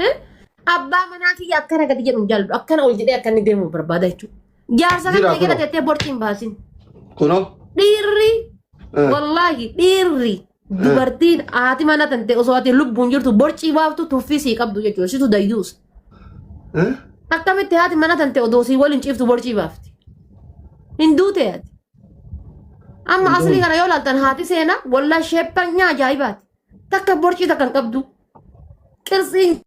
Eh? Abbaa manaa kiyya akkana gadi jedhu hin jaalladhu. Akkana ol jedhee akka inni deemu barbaada jechuudha. Jaarsa kan Jira kee jala kunoo. teettee borcii hin baasin. Kunoo. Dhiirri Eh. wallaahi dhiirri dubartiin haati mana tante osoo ati lubbuun jirtu borcii baaftu tuffii sii qabdu jechuudha. Situ dayyuus. Eh? Akkamitti haati mana tante odoo sii waliin ciiftu borcii baafti? Hin duute ati. Amma aslii kana yoo laaltan haati seenaa wallaahi sheeppanyaa ajaa'ibaati. Takka borcii takka hin qabdu. Qirtsiin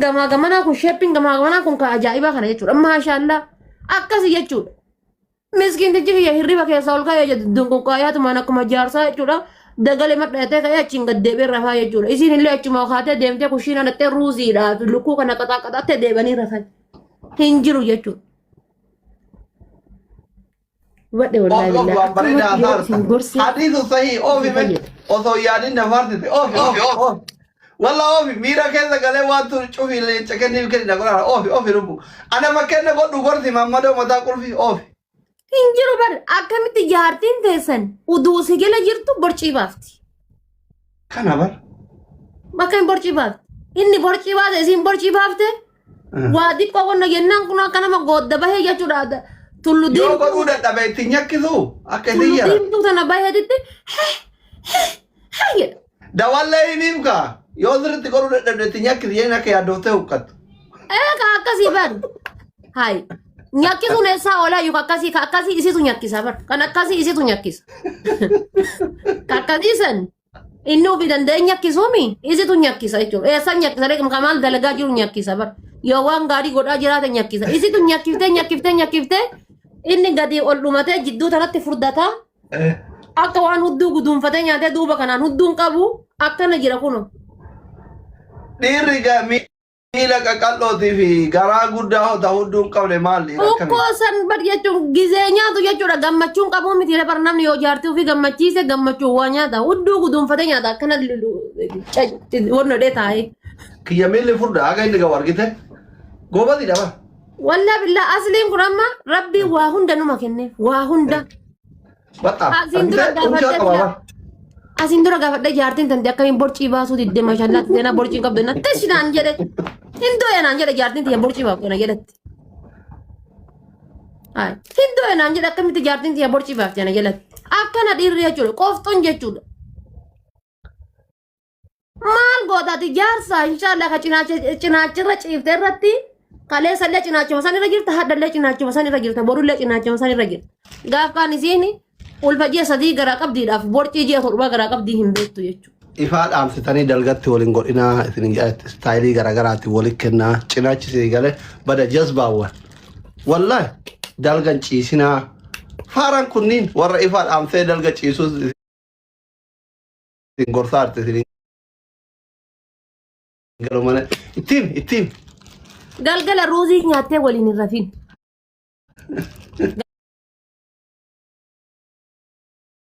gamaa gamanaa kun sheeppiin gamaa gamanaa kun ka ajaa'ibaa kana jechuudha. Maashaallaa akkasi jechuudha. Miskiintichi kiyya hirriba keessaa ol ka'ee jedhu dunquqqaayaatumaan akkuma jaarsaa jechuudha. Dagalee madhatee ka'ee achiin gad deebi'ee rafaa jechuudha. Isiin illee achuma kaatee deemtee kushiina dhaqxee ruuziidhaa fi lukkuu kana qaxaa qaxaattee deebanii rafan. Hin jiru jechuudha. Hubadhe wallaahi Oofi oofi billaa waan bareedaa akkamatti yoo isin haasa'arta. gorse Hadiisu sahii oofi isin mee fayyada. osoo yaadin na faarsite oofi oofi oofi. Walla oofi miira keessa galee waan tun cufi leenca kenniif kenni na godhaa oofi oofi lubbu. Ana fakkeenya godhu gorsi mammadoo mataa qulfi oofi. Hin jiru bar akkamitti jaartiin teessan uduu si jala jirtu borcii baafti. Kana bar. Bakka hin borcii baafti. Inni borcii baase isiin borcii baafte waa xiqqoo qonna jennaan kun akka nama goodda bahee jechuudha. Tullu Yoo diimtuu godhuu dadhabe ittiin nyakkisu akka isin tullu yara. diimtuu tana baheetitti jedha. Dawallee himiif kaa yoo sirriitti godhuu dadhabde ittiin nyakkisi jeen akka yaaddooftee huqqattu. Ee ka akkasii bar. Hayi. Nyakkisuun eessaa oolaa iyyuu ka akkasii ka akkasii isitu nyakkisa bar. Kan akkasii isitu nyakkisa. Ka akkasii san inni ofii danda'ee nyakkisuumi isitu nyakkisa jechuudha. Eessaa nyakkisa ree ka maal dalagaa jiru nyakkisa bar. Yoo waan gaarii godhaa jiraate nyakkisa. Isitu nyakkiftee nyakkiftee nyakkiftee inni gadi ol dhumatee jidduu tanatti furdataa. Akka waan hudduu guduunfatee nyaatee duuba kanaan hudduun qabu akkana jira kuno. Dhiirri miila qaqal'ootii fi garaa guddaa hota hudduu hin qabne maal dhiira akkamii? Ukkoo san bar jechuun gizee nyaatu jechuudha gammachuun qabuu miti bar namni yoo jaartii ofii gammachiise gammachuun waa nyaata hudduu guduunfatee nyaata akkana wanna dhee taa'ee. Kiyya miilli furdaa haga inni gahu argite. Goobazii dha bara. Wallaa billaa asliin kun amma rabbiin waa hunda numa kenne waa hunda. Baxxaa. Asiin dura Argite umshaa gaafadhee qaba fila. bara. Asiin dura gaafadhee jaartiin tante akkamiin borcii baasuu didde mashallaatti seenaa borcii hin qabdu na tish naan jedhe. Hin du'e naan jedhe jaartiin tiyya borcii baafte na jedhatti. Hayi hin du'e naan jedhe akkamitti jaartiin tiyya borcii baafte na jedhatti. Akkana dhiirri jechuudha qofxoon jechuudha. Maal goota ati jaarsa inshaallah ka cinaacha cinaachirra ciifte irratti kaleessallee cinaachuma san irra jirta hadhallee cinaachuma san irra jirta borullee cinaachuma san irra jirta. Gaaf kaan isiin ulfa ji'a 3 garaa qabdiidhaaf borcii ji'a 7 garaa qabdii hin beektu jechuudha. Ifaa dhaamsitanii dalgatti waliin godhinaa isin istaayilii garaagaraatiin waliin kennaa cinaachi isin galee bada jazbaawwan. Wallahi dalgan ciisinaa. Faaraan kunniin warra ifaa dhaamsee dalga ciisuus isin gorsaa arte isin galu mana ittiin ittiin Galgala ruuzii nyaattee waliin hin rafin.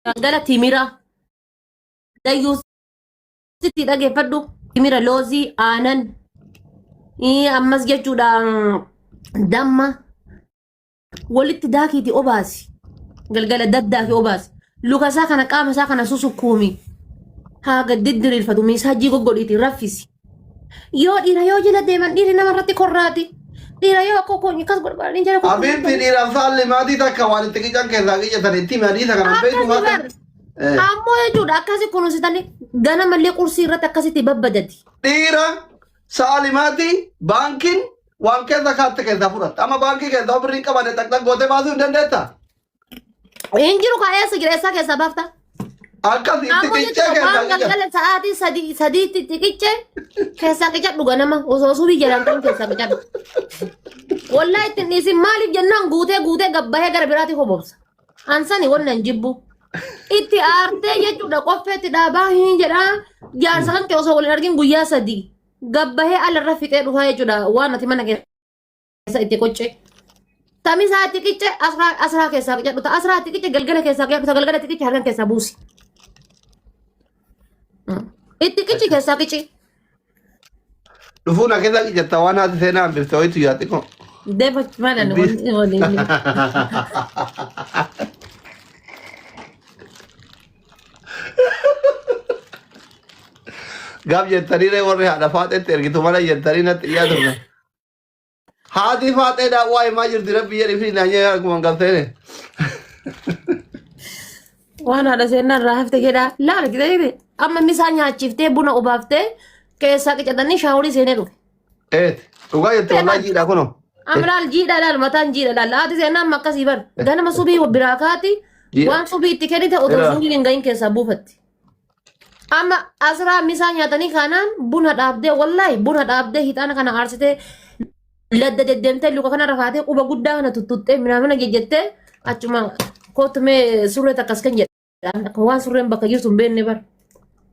Galgala timira. Dayyuusitti dhageeffadhu. Timira loozii aanan. Ammas jechuudha damma. Walitti daakiiti obaasi. Galgala daddaaki obaasi. Luka isaa kana qaama isaa kana susukkuumi. Haa gad diddiriirfatu miisaajii goggodhiiti raffisi. Yoo dhiira yoo jala deeman dhiirri nama irratti korraati. Dhiira yoo akka koonyi akkas godhanii jala Habiibti kukkuufatan. dhiiraaf saalli maatii takka waan itti qican keessaa qicatan itti himi hadiisa kana beektu Akkasi maata. bar. Ammoo jechuudha akkasi kunuunsitanii ganamallee qursii irratti akkasitti babbadati. Dhiira saalimaatii baankiin waan keessa kaatte keessaa fudhatta. Amma baankii keessaa birrii hin qabanne xaqxaq gootee baasuu hin dandeetta. Hin jiru kaa eessa jira eessaa keessaa baafta? Akkas itti Ammoo qiccee jechuudha keessaa waan qiccaa. galgala sa'aatii sadiitti itti qicce keessaa qicadhu ganama osoo subii jalaan ta'in keessaa qicadhu. Wallaa ittiin dhiisin maaliif jennaan guutee guutee gabbahee gara biraatti hobobsa. Ansani wanna hin jibbu. Itti aartee jechuudha qoffeetti dhaabaa hin jedhaa jaarsa kan kee osoo waliin argin guyyaa 3 gabbahee alarra fixee dhufaa jechuudha waan ati mana keessa itti qoccee. Tamisaa itti qicce asraa asraa keessaa qicadhu ta asraa itti qicce galgala keessaa qicadhu ta galgala itti qicce halkan keessaa buusi. Itti qicci keessaa qicci. Dhufuu na keessa qicatta waan haati seenaa hambifte wayitu yaa xiqqoo. Deefa malan waliin. Gaaf jettanii ree warri haadha faaxeetti ergitu mana jettanii natti iyyaa turtan. Haati faaxee daawwaa himaa jirti rabbi jedhi fi naanyee akkuma hin galteene. Waan haadha seenaa irraa hafte jedhaa. Laala gidee amma misaa nyaachiftee buna obaaftee keessaa qicatanii shaaworii seenee dhufe. Eet dhugaa jette wallaahi jiidhaa kunoo. Amma laal jiidha laal mataan jiidha laal haati seenaa amma akkasii bar ganama subii biraa kaati Jiidha. waan subii itti kennite otoo Ira. subiin hin gahin keessaa buufatti. Amma asraa misaa nyaatanii kaanaan buna dhaabdee wallaahi buna dhaabdee hixaana kana aarsitee ladda deddeemtee luka kana rafaatee quba guddaa kana tuttuttee minaamina jejjettee achuma kootu mee surree takkas kan jedhaan akka waan surreen bakka jirtu hin beekne bar.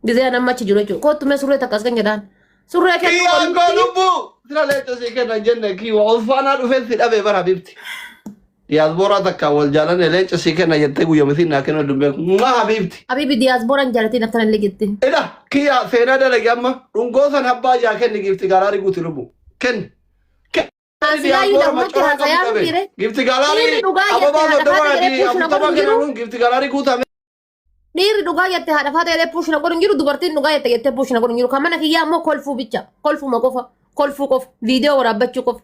Gizee an amma achi jiru jechuudha. Kootu mee surree takkas kan jedhaan. Surree kennuu Kiyyaan koo walitti lubbuu. Sira leenca sii kenna hin jenne kiyya ulfaanaa dhufee si dhabe bara habibti. Diyaasbooraa takka wal jaalanne leenca sii kenna jettee guyya mitiin naa kennu dubbee maa habiibti. Habibi diyaasbooraan jaalatiin akkana illee jette. Ila kiyya seenaa dalage amma dhungoo san habbaa jaa kenni giifti gaalaarii guuti lubbu kenni. Kenni Silaayyuu diyaasboora lamumatti maccoraa qabu haasayaan dhabe. dhiire. Giifti gaalaarii Dhiirri dhugaa jette ababaa haadha soddoma faata jedhee fi puushina godhu afurtama hin jiru. kennamuun giifti gaalaarii guutame. Dhiirri dhugaa jette haadha faata jedhee puushina godhu hin jiru. Dubartiin dhugaa jette jettee puushina godhu hin jiru. Kan mana kiyyaa immoo kolfuu bicha. Kolfuma qofa. Kolfuu qofa. Viidiyoo waraabbachuu qofa.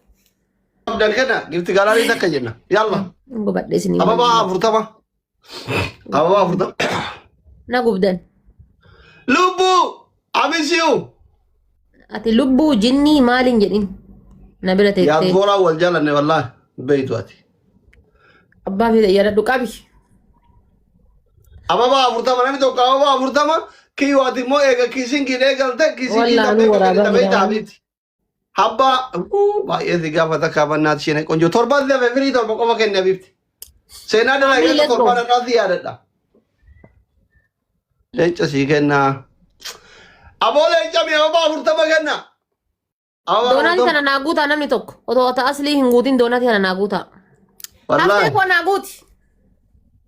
Abdan kenna gifti galaarii takka jenna. Yalla. Gubadhe isinii. Ababaa 40. Ababaa 40. Na gubdan. Lubbuu amisiyu. Ati lubbuu jinnii maaliin jedhin. Na bira teettee. Yaadbooraa wal jaalanne wallaahi beeytu ati. Abbaa fi yaadadhu qabi. Ababaa 40 namni tokko ababaa 40 kiyyoo ati immoo eega kiisingiin eegalte kiisingii Wallaahi taphee nu waraabaa taphee jira. taabiiti. Habbaa baay'ee si gaafata kaabannaati isheen qonjoo torban si hafe firii torba qofa kenne habiibti. Seenaa Family, dalagee let's go. torban irraa si yaadadha. Leenca sii kennaa. Aboo leenca mi ababaa 40 kenna. Ababaa Doonaatii 40. tana naa guutaa namni tokko otoo ta aslii hin guutin doonaatii tana naa guutaa. Haftee Wallaahi. koo naa guuti.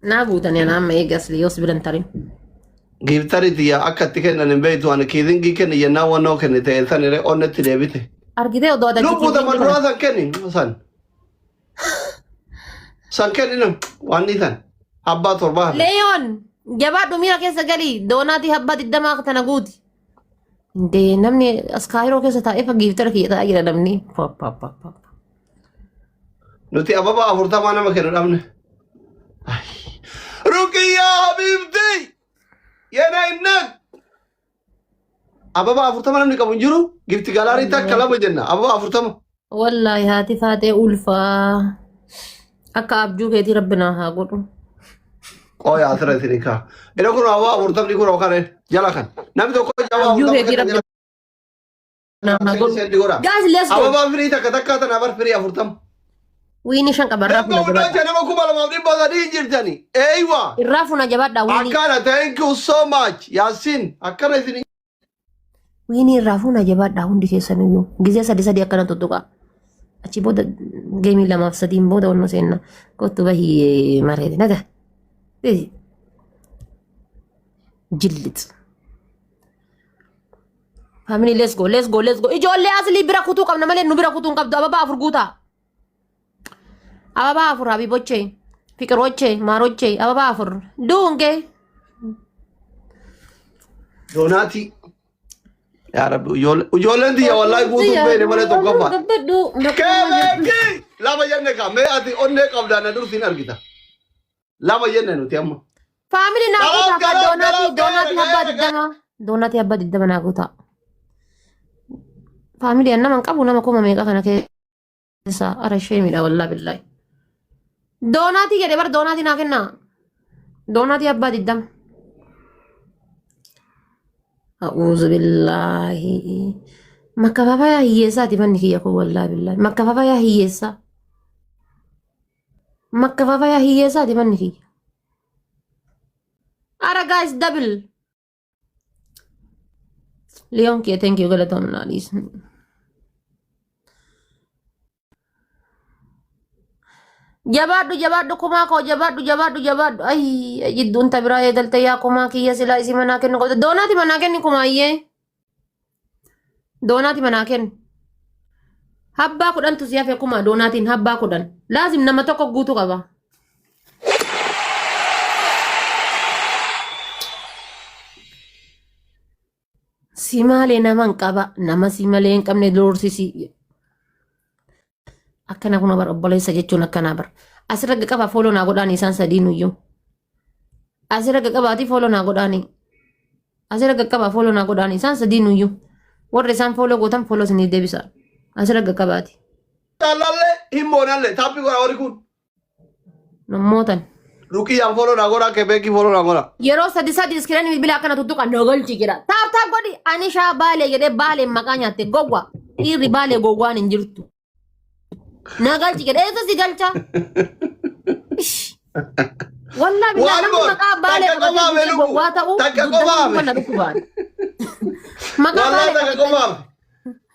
Naa guutanii ana amma eegi aslii yoos biran tarin. Giiftari tiyya akka itti kennan hin beektu ani kiizingii kenni jennaan wannoo kenni ta'e san irree onnetti deebite. Argitee odoo ati achi Lubbuu tama kiizingii duraa kana. san kenni san. San kenni nam waan ni san. Abbaa torba hafe. Leeyoon jabaadhu miira keessa galii doonaatii abbaa 20 tana guuti. Indee namni as kaayiroo keessa taa'ee fa giiftara kiyya taa'aa jira namni. Pa, pa, pa, pa. Nuti ababaa 40 nama kennu dhabne. Ruqiyyaa Habiibti! Yena innat! Ababaa 40 namni qabu hin jiru. Gifti galaarii takka lama jenna. Ababaa 40. Wallaahi haati faatee ulfaa. Akka abjuu keetii rabbi naa haa godhu. Qooya asirra isin kaa. Inni kun ababaa 40 kun kan jala kan. Namni tokko ababaa Abjuu 40 keetii kenna rabbi jala. naa haa godhu. Seendi godha. Guys, let's go. Ababaa firii takka takka tana bar firii 40. Wiini shan qaba irraa Let's funa go jabaadha. hundaa nama 2300 jirtani. Eeywa. Irraa funa jabaadha wiini. Akkana thank you so much Yaasin. Akkana isin Wiini irraa funa jabaadha hundi keessaniyyuu. Gizee sadi sadi akkana tuttuqa. Achi booda geemii lamaaf sadiin booda onnoo seenna. Kottu bahii mareeti naga. Jillit. Family let's go let's go let's go. Ijoollee aslii bira kutuu qabna malee nu bira kutuu hin qabdu. Ababaa 4 guutaa. Ababaa 4 habibochee. Fiqirochee maarochee ababaa 4. Duungee. Doonaatii. Yaa Rabbi ijoolleen tiyya wallaahi guutuu hin beekne malee tokkoffaa. Keebeekii lama jenne kaa mee ati onnee qabdaa na dursiin argita. Lama jenne nuti amma. Faamilii naa Galaaf guutaa kaa galaaf doonaatii galaaf doonaatii gaheera abbaa gaheera 20 doonaatii abbaa 20 naa guutaa. Faamilii an nama hin qabu nama kuma meeqa kana keessa ara ishee miidha wallaa billaahi. Doonaatii jedhe bar doonaatii naa kennaa. Doonaatii abbaa 20. A'uuzu billaahi. Makkafafayaa hiyyeessaati manni kiyya kun wallaa billaahi. Makkafafayaa hiyyeessaa. Makkafafayaa hiyyeessaati manni kiyya. Ara guys double. Leon kiyya thank you galatoom naaliis. Jabaadhu jabaadhu kumaa koo jabaadhu jabaadhu jabaadhu. Ayy jidduun ta biraa eegalte yaa kumaa kiyya silaa isii manaa kennu qabda. Doonaati manaa kenni kumaayyee. Doonaati manaa kenni. Habbaa 10tu si hafe kumaa doonaatiin habbaa 10. Laazim nama tokko guutuu qaba. Si malee nama hin qaba nama si malee hin qabne doorsisi. Akkana kun bar obboleessa jechuun akkanaa bar. Asirra qaba follow naa godhaanii isaan sadiinuyyuu. Asirra qaqqabaatii follow naa godhaanii. Asirra qaqqabaa follow naa godhaanii isaan sadiinuyyuu. Warri isaan follow gootan follow isiniif deebisa. Asirra qaqqabaati. Caallallee hin moonalle taappii godha warri kun. Nammootan. Rukiyyaan follow naa godha Kebeekii follow naa godha. Yeroo sadi sadi iskiriinii bilbila akkana tuttuqa na galchi jedha. Tap tap godhi ani shaa baalee jedhee baaleen maqaa nyaatte gowwa. Dhiirri baalee gowwaan hin jirtu. Na galchi jedhe eessa si galcha? Ish. Wallaa billaa Waan namni goon maqaa baalee takka qabatee qofaaf dhufee lubu gowwaa ta'u takka dugda qofaaf nama na dhukkubaan. Maqaa wallaa baalee takka qabatanii qofaaf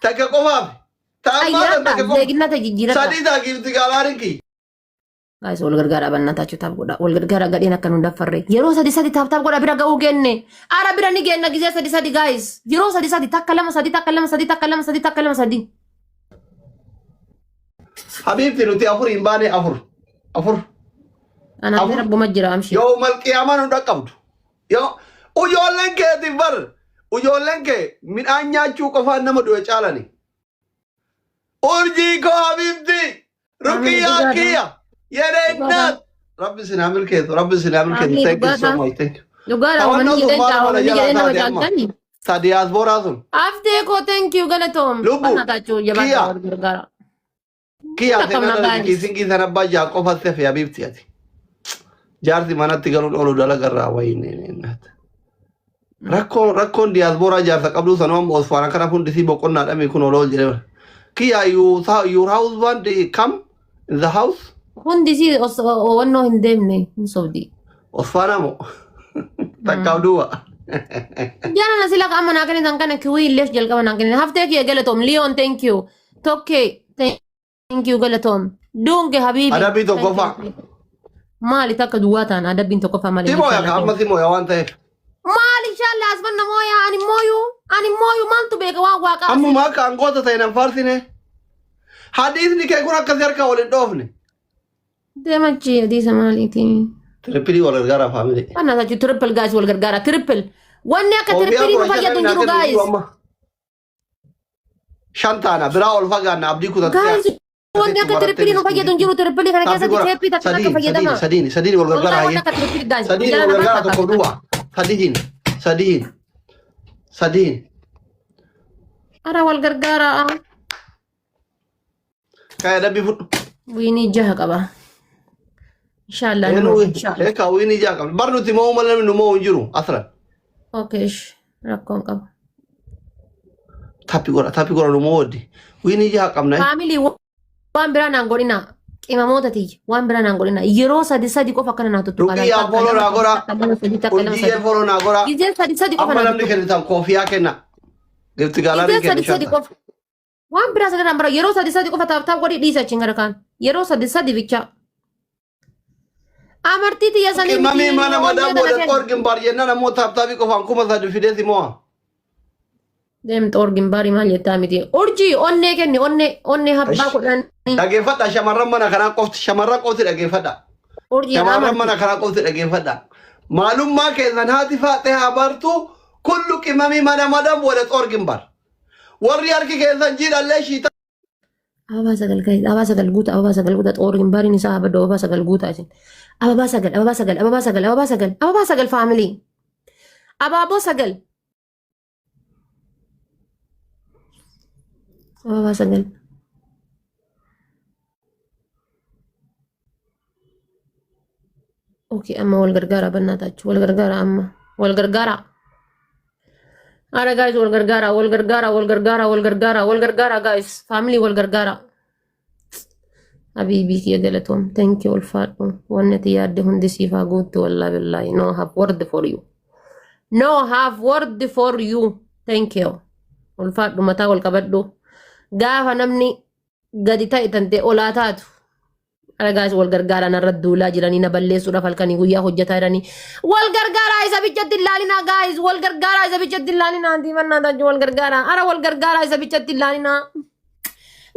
takka qofaaf taammaa tan qayyaradha takka qofa zeeginnata jijjiiradha. sadii taa giifti gaalaarin kiyya. Guys wal gargaaraa bannataachuu tap godha. Wal gargaaraa gadheen akka nu daffarre. Yeroo sadi sadi tap tap godha bira ga'uu genne. Ara bira ni geenna gizee sadi sadi guys. Yeroo sadi sadi takka lama sadi takka lama sadi takka lama sadi takka lama sadi. Habiibti nuti afur hin baane afur afur Anaaf afur rabbuma jira amshir. yoo malqiyaamaa nu dhaqqabdu yoo ijoolleen keetiif bar ijoolleen kee midhaan nyaachuu qofaan nama du'e caalani. Urjii koo habiibti Amiin ruqiyyaa dhugaadha. kiyya yeree Dhugaadha. innaat rabbi sin haa milkeessu rabbi sin haa milkeessu Amiin thank you so dhugaadha. much thank you. Dhugaadha Tawannoo uummanni sun jedheen maal caa mana uummanni jalaa jedheen nama taate amma caaltani. ta diyaasporaa sun Haftee koo thank you galatoom. lubbu Bannataachuu jabaadha kiyya wal gargaara. kiyya Takka seenaa mana dalagi guys. kiisinkii sana abbaa jaa qofa sefe habiibti ati. Jaarsi manatti galuun oolu dalagarraa wayii. Rakkoon rakkoon diyaasporaa jaarsa qabduu sanuma amma osfaana kana hundisii boqonnaa dhame kun oloo jedhee. Kiyya you your husband come in the house? Hundi isii wannoo hin deemne hin sobdi. Osfaana moo? Takkaaf duwwa. Jana na sila amma naa kennitan kana kiwii illee jalqaba naa kennitan. Haftee kiyya galatoom. Leon thank you. Tokkee thank you galatoom. Dunge habibi. Adabbii Thank you. tokkoffaa. Maali takka duwwaa ta'an adabbiin tokkoffaa maali Si mooya inshallah ka amma si mooya waan ta'eef. Maali inshallah asmanna mooya ani mooyu ani mooyu maaltu beeka waan waaqaa asii. Ammumaa akka angoota ta'e nan faarsine. Hadiisni kee kun akkasii harkaa wal hin dhoofne. Deemachi hadiisa maaliiti? Triple wal gargaara family. Ana tachu triple guys wal gargaara triple. Wanni akka Koofiyaa triple nu kudha fayyadu shan hin jiru naa kennu guys. amma. Shan taana biraa ol fagaanna abdii kutattee Guys wanni asitti akka marattee triple nu fayyadu hin jiru triple kana Taappii keessatti godha. teeppii takka takka Sadiin fayyadama. sadiin sadiin sadiin wal gargaara Wallahi wanni hayyee. akka triple guys Sadiin jala wal namaa gargaara tokko fakkaata. duwwaa. Sadiin sadiin sadiin. Ara wal gargaara. Kaya dabbii fudhu. Wiinii jaha qaba. Inshallah ni Eenyu mo'a inshallah. eekaa wiinii jaha qabna. Bar nuti mo'uu malee namni nu mo'u hin jiru asran. Okay ish rakkoon qaba. Tappi godha tappi godha nu mo'u waddi. Wiinii jaha qabna. Family waan biraa naan godhina. Qimamoota tiyya waan biraa naan godhina. Yeroo sadi sadi qofa akkana naa tuttuqaa. Ruqiyyaa follow naa godha. Takka lama sadi takka lama Urjiyyee sadi. follow naa godha. Gizeen sadi sadi qofa Amma naa namni tuttuqa. kennitan koofiyaa kenna. Gifti gaalarii Gizeen kenna sadi sadi shanta. qofa. Waan biraa sadaraan bara yeroo sadi sadi qofa tap tap godhi dhiisa achiin gara kaan. Yeroo sadi sadi bichaa. Amartii tiyya sanii miti Qimamii mana onnee madaa tana booda kenna. xoor gimbaar jennaan ammoo taaptaabii qofaan 3000 fidee si mo'a. Deem xoor gimbaarii maal jettaa miti. Urjii onnee kenni onnee onnee habbaa kudhanii. Dhageeffadha shamarran mana kanaa qofti shamarran qofti dhageeffadha. Urjii Shamarran amartii. mana kanaa qofti dhageeffadha. Maalummaa keessan haati faaxee haa bartu kullu qimamii mana madaa booda xoor gimbaar. Warri harki keessan jiidhallee shiita. Ababaa sagal guys, ababaa sagal guuta, ababaa sagal guuta, xoor gimbaariin isaa habaddu ababaa sagal guuta isin. Ababaa sagal, ababaa sagal, ababaa sagal, ababaa sagal, ababaa sagal family. Abaaboo sagal. Ababaa sagal. Okay, amma wal gargaara bannaa taachuu wal gargaara amma wal gargaara. Ara guys wal gargaara wal gargaara wal gargaara wal gargaara wal gargaara guys family wal gargaara. Habiibii kiyya galatoom thank you ulfaadhu wanni ati yaadde hundi siif haa guuttu wallaahi billaahi no have word for you no have word for you thank you ulfaadhu mataa wal qabadhu gaafa namni gadi ta'e tantee olaa taatu Ara guys wal gargaaraa narra duulaa jiranii na balleessuudhaaf halkanii guyyaa hojjetaa jiranii. Wal gargaaraa isa bichatti hin laalinaa guys wal gargaaraa isa bichatti hin laalinaa antii mannaa taaju wal gargaaraa ara wal gargaaraa isa bichatti hin laalinaa.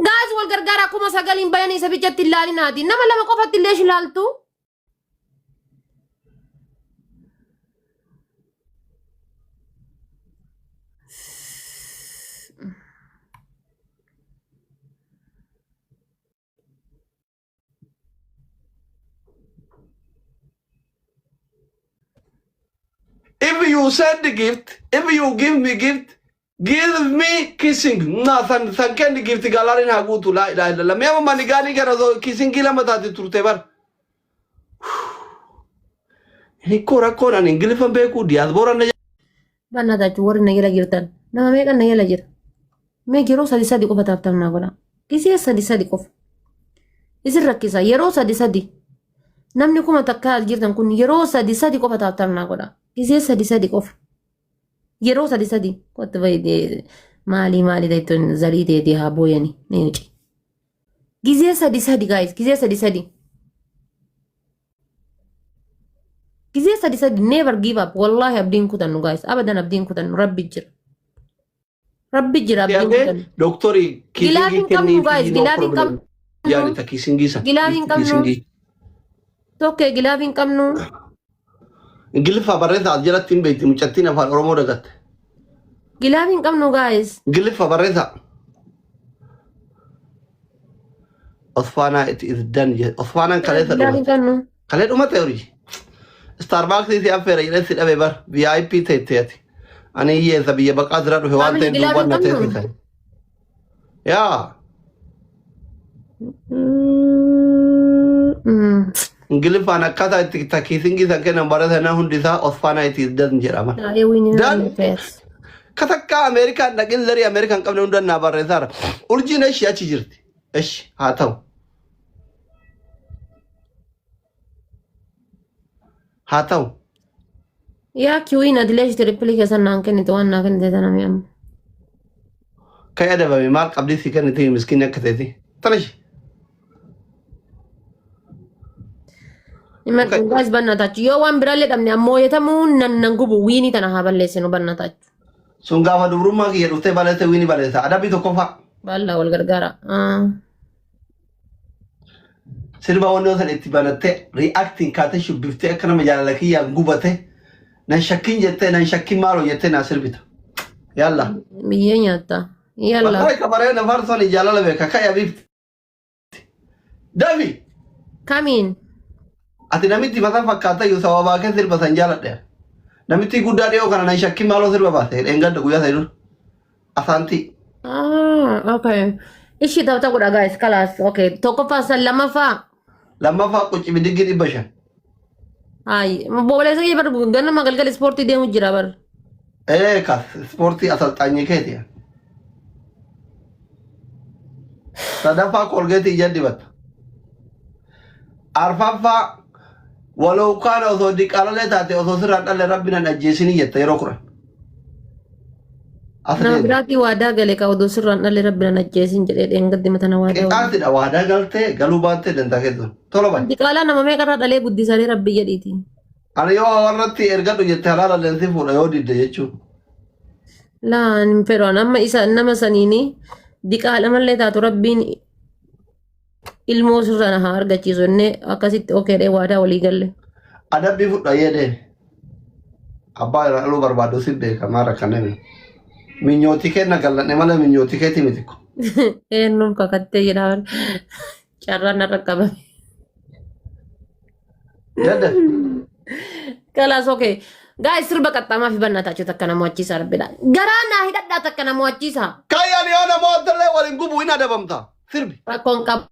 Guys wal gargaaraa 9,000 bayanii isa bichatti hin laalinaati nama lama qofatti illee shilaaltu. you send gift, if you give me gift, give me kissing. Na san san kenni gift galariin haa guutu. Laa ilaaha illallah. Mee amma manigaanii gara osoo kissingii lama taate turte bar. Inni koo rakkoon ani Ingiliffan beekuu diyaasbooraan na Bannatachu warri na jala jirtan nama meeqan na jala jira. Mee yeroo sadi sadi qofa taaptaap naa godha. Gisee sadi sadi qofa. Isin rakkisa yeroo sadi sadi. Namni 1000 jirtan kun yeroo sadi sadi qofa taaptaap naa godha. Gisee sadi sadi qofa. Yeroo sadi sadi. Kottu fayyadee maalii maalii ta'ettuun zarii ta'eetii haa booyani. Ni nuti. Gizee sadi sadi guys. Gizee sadi sadi. Gizee sadi sadi never give up. Wallahi abdiin kutannu guys. Abadan abdiin kutannu. Rabbi jira. Rabbi jira abdiin Yaadee kutannu. doktorii Gilaaf kiisingii hin qabnu kenniifi guys. no Gilaaf hin problem. qabnu. Yaani ta kiisingii san. Gilaaf hin qabnu. Kiisingii. Tokkee gilaaf hin qabnu. Ingiliffaa barreessaa as jalatti hin beekti mucattiin afaan Oromoo dagatte. Gilaaf hin qabnu guys. Ingiliffaa barreessaa. Osfaanaa it is done jedhe. Osfaanaan kaleessa Gilaaf hin dhumate. qabnu. Kalee dhumate horii. Starbucks si affeera jedhee si dhabe bar. VIP teette ati. Ani hiyyeessa biyya baqaa jira dhufe waan Family ta'eef gilaaf duubaan hin na qabnu. teessisan. Yaa Ingiliffaan akkaataa itti takiisingii san kennan baratan hundi isaa Osfaanaa it is done jedhama. Baay'ee wiini Done. Katakkaa Ameerikaan dhaqin zarii Ameerikaan qabne hunda naa barreessaara. Urjiin eshi achi jirti. Eshi haa ta'u. Haa ta'u. Yaa kiwiin ati leeshi tirippilii keessan naan kennite waan naa kennite tana mi amma. Kan adabame maal qabdii si kennite miskiinni akka ta'eeti. Tanashi. Himadhu guys bannatachu yoo waan biraallee dhabne ammoo yetamuu nan nan gubu wiinii tana haa balleessinu bannatachu. Sun gaafa dubrummaa kiyya dhuftee balleesse wiini balleessa. Adabbii tokkoffaa. Baallaa wal gargaara. Sirba wannoo sana itti banattee reacting kaatee shubbiftee akka nama jaalala kiyyaan gubate nan shakkin jettee nan shakkin maaloo jettee naa sirbita. Yalla. Biyyee nyaatta. Yalla. Wallahi kabaree na faarsoon jaalala beeka ka'e abiibti. Dafi. Kamiin? Ati namitti mataa fakkaata iyyuu sababaa kee sirba san jaaladhe. Namitti guddaa dhiyoo kana nan shakkin maaloo sirba baase dheengadda guyyaa sadii dura. Asaantii. Ah, okay. Ishi tapha godha guys, kalaas. Okay. Tokkoffaa san lammaffaa. Lammaffaa qucci bidiggi 500. Ay, obboleessa kiyya bar ganama galgala ispoortii deemu jira bar. Ee kas ispoortii asalxaanyii keeti. Sadaffaa kolgeetii ija dibatta. Arfaffaa waloo kaana osoo diqaalalee taate osoo sirraan dhalle rabbi nan ajjeesinii jetta yeroo 10. As Nama deemi. biraatii waadaa gale ka odoo sirraan dhalle rabbi nan ajjeesin jedhee dheengaddi matana waadaa waliin. Qixaatidha waadaa galtee galuu baattee dantaa keessan. Tola bahi. Diqaalaa nama meeqarraa dhalee guddisanii rabbi jedhiiti. Ani yoo warratti ergadhu jette halaala leensi fuudha yoo didde jechuun. Laa hin fedhu an amma isa nama saniini diqaala mallee taatu rabbiin ilmoo sirra na haa argachiisu innee akkasitti okeedhee waadaa walii galle. Adabbii fudha jedhee. Abbaa irraa dhaluu barbaadu si beeka maal rakkaname. Minyootii kenna galladhe malee minyootii keetii miti ko. Eenyuun kakattee jedhaa carraan narra qabame. Dadda. Kalaas okee. Gaa'is sirba qaxxaamaa fi bannaa taachuu takka nama wachiisa rabbidha. Garaa naa hidhadhaa takka nama wachiisa. Kayyaan yoo namoota illee waliin gubu hin adabamta. Sirbi. Rakkoon qabu.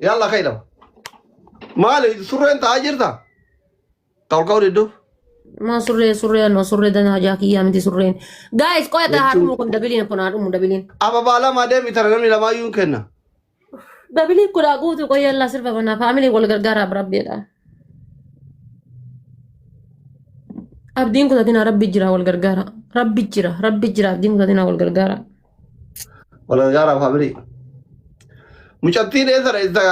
Yalla kai lama. Maali surreen ta'aa jirta? Kawul didduuf. Maa surree surree anoo surree dana hajaa kiyyaa miti surreen. Gaa'is qoya taa haadhumu kun dabiliin kun haadhumu dabiliin. Ababaa lama deemi tana namni lamaayyuu hin kenna. Dabiliin kun haa guutu qoya yallaa sirba banaa faamilii wal gargaaraa rabbiidha. Abdiin kutatinaa rabbi jira wal gargaara. Rabbi jira rabbi jira abdiin kutatinaa wal gargaara. Wal gargaaraa faamilii. Mucattiin eessa isa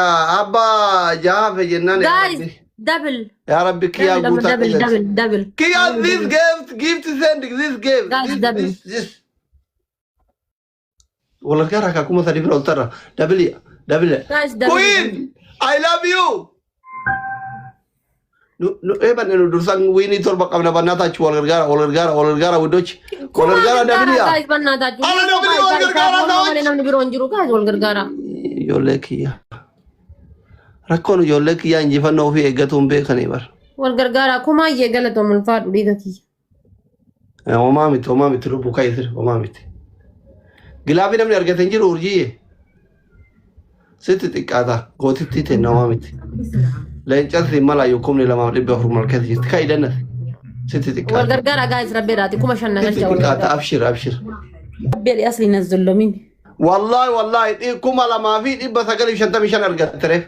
abbaa jaha hafe jennaan yaa Guys, rabbi. double. Yaa rabbi kiyyaa Double, guutaa double, keessatti. double, double. Kiyyaa this gift gift send this gift. Guys, This double. this this. Wal gargaaraa akka 3000 bira ol tarra. Double double. Guys, double. Queen I love you. Nu nu eebanne nu dursan wiinii torba qabna bannaa taachu wal gargaara wal gargaara wal gargaara wudochi wal gargaara Gargaara dabiliya. guys, bannaa taachuu. Ala dabilii wal gargaara Malee ta'uch. namni biroo hin jiru guys wal gargaara. Ijoollee kiyya. Rakkoon ijoollee kiyyaa injifannoo ofii eeggatu hin beekanii bara. Wal gargaara kumaayyee galatoom ulfaadhu dhiiga kiyya. Homaa miti, homaa miti, lubbuu ka'ee homaa miti. Gilaabii namni argate hin jiru urjiyyee. Sitti xiqqaata gootittii ta'e homaa miti. Leencatti mala yoo 2400 malkeessa jirti ka'i dannate. Sitti Wal xiqqaata. gargaara guys, rabbeedhaati 5000 na Sitti galcha wal xiqqaata gargaara. Abshir, abshir. Rabbeedhi asli na zollomin. Wallaahi, wallaahi, 2955 argatte reef.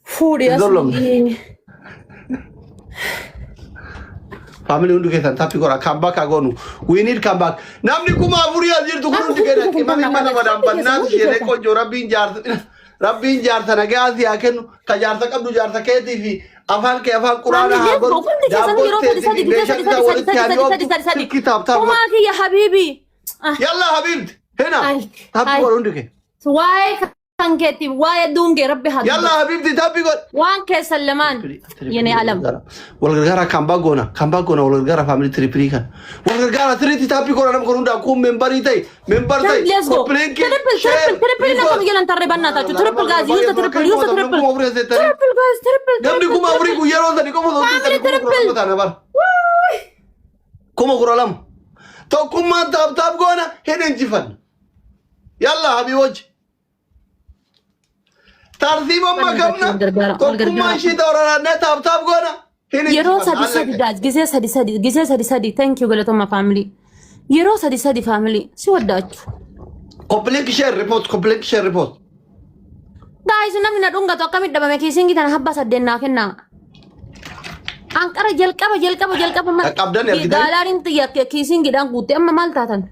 Fuudhi Hin zollomne. asli. Family, hundi keessan tap godha. Comeback haa goonu. We need comeback. Namni 4000 as jirtu kun hundi keenya qimamii mana madaan bannaati isheenee qonjoo. Rabbiin jaarsa, rabbiin jaarsa nagaa si haa kennu. Ka jaarsa qabdu jaarsa keetii fi afaan kee afaan quraana haa godhu. Hundi keessan yeroo sadi sadi, gisee sadi sadi sadi sadi sadi sadi sadi sadi. Silkii tap tap godhu. Kumaa kiyya habiibi. Ah, Yalla habiibti. Hina. Ay, Tap ay. godhu hundi kee. Waa'ee kan keetiif waa'ee duungee rabbi haa Yalla dubbatu. habiibti, tap godhu. Waan keessan lamaan yene alam. Wal gargaara, comeback goona, comeback goona, wal gargaara family, triple kan wal gargaara sirriitti tap goona. Nama kun hundaa kun member ta'e, member ta'e. Let's go. Copy link, Triple, share, triple, triple na report. kam jalan tarree bannaatachu. Triple guys, use the triple, use the triple. Triple guys, triple. Namni 4000 kun yeroo sadi qofa osoo Family, 12,000 triple. taana bara 12,000 tokkummaan tap tap goona, hin injifanna. Yalla habiiboji, tartiiba makamna. Wal gargaara, wal Tokkummaan gargaara. ishii ta'uraraannee tap tap goona, hin Yeroo injifanna. sadi sadi guys, gisee sadi sadi, gisee sadi sadi. Thank you galatoma family. Yeroo sadi sadi family, si waddaachu. Copy link, share, report, copy link, share, report. Guys, namni na dhungatu akkamitti dhabame? Kiisingi tana habba saddeen naa kennaa. Anqara jalqaba jalqaba jalqaba Qaqqabdan argitanii? Gaalaariin xiyya kiisingiidhaan guutte, amma maal taatan?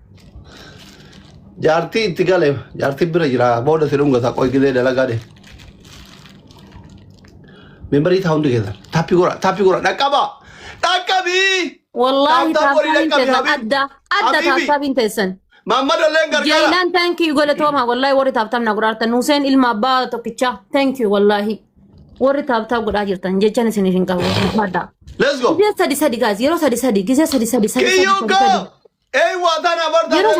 Jaartii itti gale, jaartii bira jira, booda si dhungata, qoy gisee dalagaa de. Member taa hundi keessan tap godha, tap godha, dhaqqaba, dhaqqabii. Wallaahi Tap tap godhi, tap tapiin dhaqqabi teessan habibi. adda adda. Habibi. Tap tapiin teessan. Mammad olleen gargaara. Jailaan, thank you, galatooma. Wallahi warri tap tap na godhaartan, Hussein ilma abbaa tokkichaa, thank you. Wallahi warri tap tap godhaa jirtan jechan isiniif hin qabu. Ulfaadhaa. Let's go. Gisee sadi sadi guys, yeroo sadi sadi, gisee sadi sadi sadi sadi Kiyyuu sadi sadi. go. Eeywaa tana barta. Yeroo